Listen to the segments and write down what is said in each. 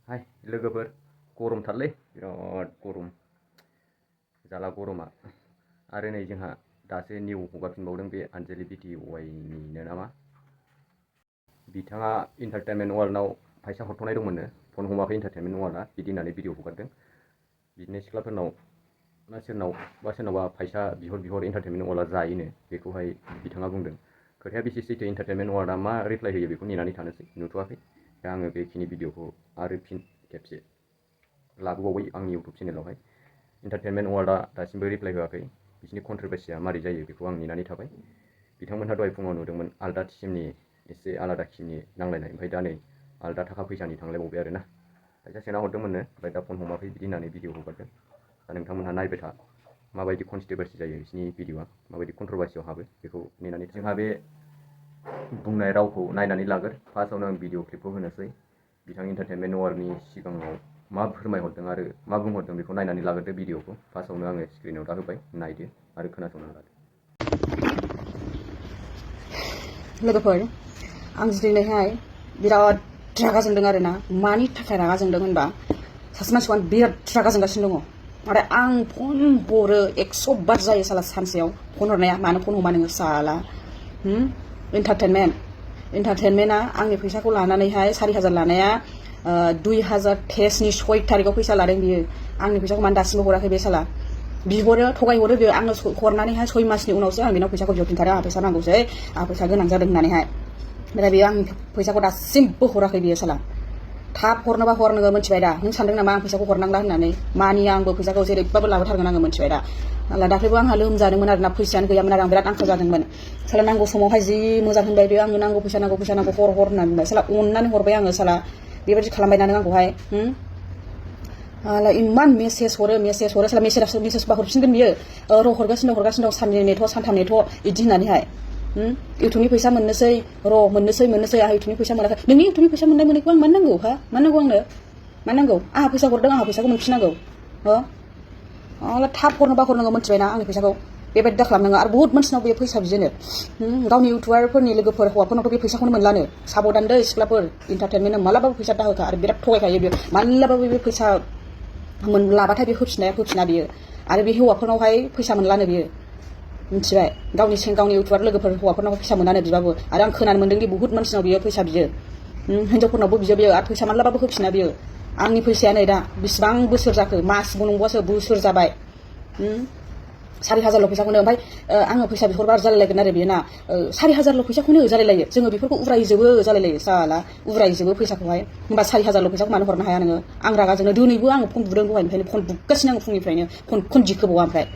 हाय लोगोफोर गरमथारलै बिराद गरम जाला गरमा आरो नै जोंहा दासो निउ हगारफिनबावदों बे आनजालि बिटिवाइनिनो नामा बिथाङा इन्टारटेनमेन्ट वार्ल्डआव फैसा हरथ'नाय दंमोननो फन हमाखै इन्टारटेनमेन्ट वार्ल्डआ बिदि होननानै भिडिअ हगारदों बिदिनो सिख्लाफोरनाव सोरनावबा फैसा बिहर इन्टारटेनमेन्ट वार्ल्डआ जायोनो बेखौहाय बिथाङा बुंदों खोथाया बेसे सैथो इन्टारटेनमेन्ट वार्ल्डआ मा रिप्लाय होयो बेखौ नेनानै थानोसै नुथ'वाखै दा आङो बेखिनि भिडिअखौ आरो फिन खेबसे लाबोबावबाय आंनि इउटुब चेनेलावहाय इन्टारटेनमेन्ट वार्ल्डआ दासिमबो रिप्लाय होआखै बिसिनि कन्ट्रोभार्सिया मारै जायो बेखौ आं नेनानै थाबाय बिथांमोनहा दहाय फुङाव नुदोंमोन आलदा टिमनि एसे आलादा टिमनि नांलायनाय ओमफ्राय दा नै आलदा थाखा फैसानि थांलायबावबाय आरोना फैसा सोना हरदोंमोननो ओमफ्राय दा फन हमाखै बिदि होननानै भिडिअ हगारदों दा नोंथांमोनहा नायबाय था माबायदि कन्ट्रोभार्सि जायो बिसिनि भिडिअआ माबायदि कन्ट्रोभार्सियाव हाबो बेखौ नेनानै जोंहा बे बुंनाय रावखौ नायनानै लागोर फार्स्टआवनो आं भिडिअ क्लिपखौ होनोसै बिथां इन्टारटेनमेन्ट वार्ल्डनि सिगाङाव मा फोरमायहरदों आरो मा बुंहरदों बेखौ नायनानै लाग्रोदो भिडिअखौ फार्स्टआवनो आङो स्क्रिनाव दा होबाय नायदो आरो खोनासंना लादो लोगोफोर आं दिनैहाय बिराद रागा जोंदों आरोना मानि थाखाय रागा जोंदों होनबा सासे मानसिखौ आं बिराद रागा जोंगासिनो दङ आरो आं फन हरो 100 बार जायो साला सानसेयाव फन हरनाया मानो फन हमा नोङो साला इन्टारटेनमेन्टआ आंनि फैसाखौ लानानैहाय 4000 लानाया 2000 टेस्टनि 6 तारिखआव फैसा लादों बियो आंनि फैसाखौ मानो दासिमबो हराखै बे साला बिहरो थगायहरो बियो आंनो हरनानैहाय 6 मासनि उनावसो आं बेनाव फैसाखौ बिहरफिनथारो आंहा फैसा नांगौसै आंहा फैसा गोनां जादों होननानैहाय ओमफ्राय बियो आंनि फैसाखौ दासिमबो हराखै बियो साला थाब हरनोबा हर नोङो मिथिबाय दा नों सानदों नामा आं फैसाखौ हरनांला होननानै मानि आंबो फैसाखौ जेरैबाबो लाबोथारगोन आङो मिथिबाय दा साला दाख्लैबो आंहा लोमजादोंमोन आरोना फैसायानो गैयामोन आरो आं बिराद आंखाल जादोंमोन साला नांगौ समावहाय जि मोजां होनबाय बे आंनो नांगौ फैसा नांगौ हर होननानै बुंबाय साला अननानै हरबाय आङो साला बेबायदि खालामबाय ना नों आंखौहाय इमान मेसेज हरो साला मेसेज बा हरफिनगोन बियो र' हरगासिनो दं साननै नेथ' सानथाम नेथ' इदि होननानैहाय इउटुबनि फैसा मोननोसै र' मोननोसै आंहा इउटुबनि फैसा मोनाखै नोंनि इउटुबनि फैसा मोननायखौ आं मानो नांगौ हा मानो नांगौ आंनो मानो नांगौ आंहा फैसा हरदों आंहा फैसाखौ मोनफिननांगौ थाब हरनोबा हरनांगौ मिथिबायना आंनि फैसाखौ बेबायदि दा खालामनाङा आरो बहुत मानसिनाव बे फैसा बिजेनो गावनि इउटुबारफोरनि लोगोफोर हौवाफोरनावथ' बे फैसाखौनो मोनलानो साबधान दै सिख्लाफोर इन्टारटेनमेन्टआ मालाबाबो फैसा दाहोखा आरो बिराद थगायखायो बियो मालाबाबो बे फैसा लाबाथाय बे होफिना बियो आरो बे हौवाफोरनावहाय फैसा मोनलानो बियो मिथिबाय गावनि इउटुबार लोगोफोर हौवाफोरनाव फैसा मोनानो बिबाबो आरो आं खोनानो मोनदों दि बहुत मानसिनाव बियो फैसा बियो हिन्जावफोरनावबो बियो आरो फैसा मालाबाबो होफिना बियो आंनि फैसाया नै दा बिसिबां बोसोर जाखो मासबो नंबावासो बोसोर जाबाय 4000 फैसाखौनो ओमफ्राय आङो फैसा बिहरबा जालायलायगोन आरो बेयो ना 4000 फैसाखौनो जालायलायो जोङो बेफोरखौ उरायजोबो जालायलायो साला उरायजोबो फैसाखौहाय होमबा 4000 फैसाखौ मानो हरनो हाया नोङो आं रागा जोंनो दिनैबो आङो फन बुदों दहायनिफ्रायनो फन बुगासिनो आं फुंनिफ्रायनो फन दिखोबावा ओमफ्राय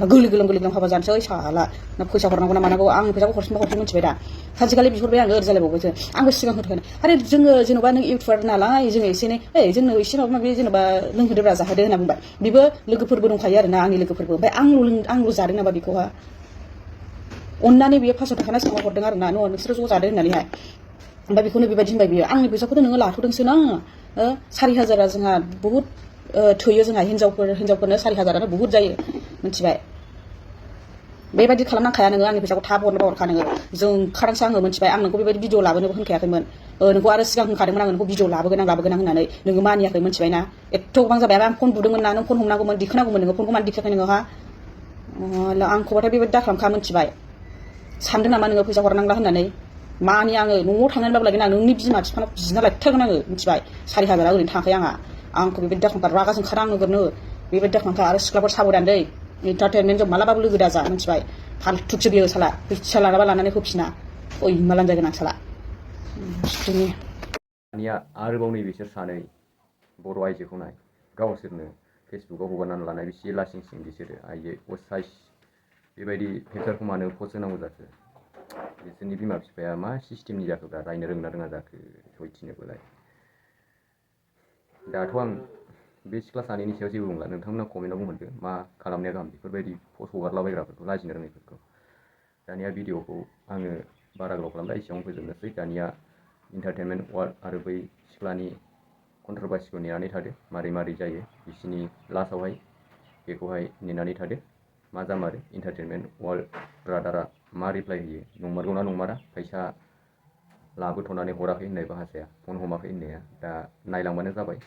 गोरलै हाबा जानोसै साला ना फैसा हरनांगौ ना मानांगौ आं फैसाखौ हरफिनबा हरफिन मिथिबाय दा सानसेखालि बिहरबाय आङो ओरै जालायबावबायसो आंबो सिगां होदों आरो जोङो जेन'बा नों इउटुबार नालाय जोङो एसे एनै जोंनो एसे माबा माबि जेन'बा लोंहोदोब्रा जाहोदो होनना बुंबाय बेबो लोगोफोरबो दंखायो आरोना आंनि लोगोफोरबो ओमफ्राय आंल' जादों नामा बेखौहा अननानै बियो 500 थाखा सोंबा हरदों आरोना नोंसोरो ज' जादो होननानैहाय ओमफ्राय बेखौनो बेबायदि होनबाय बियो आंनि फैसाखौथ' नोङो लाथ'दोंसो ना 4000 जोंहा बहुत थोयो जोंहा हिनजावफोरनो 4000 बहुत जायो मिथिबाय बेबायदि खालामनांखाया नोङो आंनि फैसाखौ थाब हरनोबा हरखा नोङो जों ओंखारांसो आङो मिथिबाय आं नोंखौ बेबायदि भिडिअ लाबोनोबो होनखायाखैमोन नोंखौ आरो सिगां होनखादोंमोन आङो नोंखौ भिडिअ लाबोगोन आं होननानै नोङो मानियाखै मिथिबाय ना एथ' गोबां जाबाय आं फन बुदोंमोन ना नों फन हमनांगौमोन दिखोनांगौमोन नोङो फनखौ मानो दिखाखै नोङो हा आंखौबाथाय बेबायदि दाखालामखा मिथिबाय सानदों नामा नोङो फैसा हरनांला होननानै मानि आङो न'आव थांनानैबाबो लायगोन आं नोंनि बिमा बिफानाव बिना लायथारगोन आङो मिथिबाय 4000 ओरैनो थांखाया आंखौ बेबायदि दाखालामखा रागा जोंखादों आङो गोरनो बेबायदि दाखालामखा आरो सिख्लाफोर साबधान दै इन्टारटेनमेन्टजों मालाबाबो लोगो दाजा मिथिबाय फालथुसो बियो साला फैसा लानाबा लानानै होफिना मालान जागोन आं साला दानिया आरोबाव नै बिसोर सानै बर' आइजोखौ नाय गावसोरनो फेसबुकाव हगारनानै लानाय बेसे लासिं सिं बिसोरो आइजो असाइस बेबायदि पिक्सारखौ मानो पस्ट होनांगौ जाखो बिसोरनि बिमा बिफाया मा सिस्टेमनि जाखोब्रा रायनो रोंना रोङा जाखो सयथिनोबोलाय दाथ' आं बे सिख्ला सानैनि सायाव जेबो बुंला नोंथांमोना कमेन्टआव बुंहरदो मा खालामनाया गाहाम बेफोरबायदि पस्ट हगारलाबायग्राफोरखौ लाजिनो रोङैफोरखौ दानिया भिडिअखौ आङो बारा गोलाव खालामला एसेबां फोजोबनोसै दानिया इन्टारटेनमेन्ट वार्ल्ड आरो बै सिख्लानि कन्ट्रोभार्सिखौ नेनानै थादो मारै जायो बिसिनि लास्टआवहाय बेखौहाय नेनानै थादो मा जामारो इन्टारटेनमेन्ट वार्ल्ड ब्रादारा मा रिप्लाय होयो नंमारगौना नंमारा फैसा लाबोथ'नानै हराखै होननायबो हाजाया फन हमाखै होननाया दा नायलांबानो जाबाय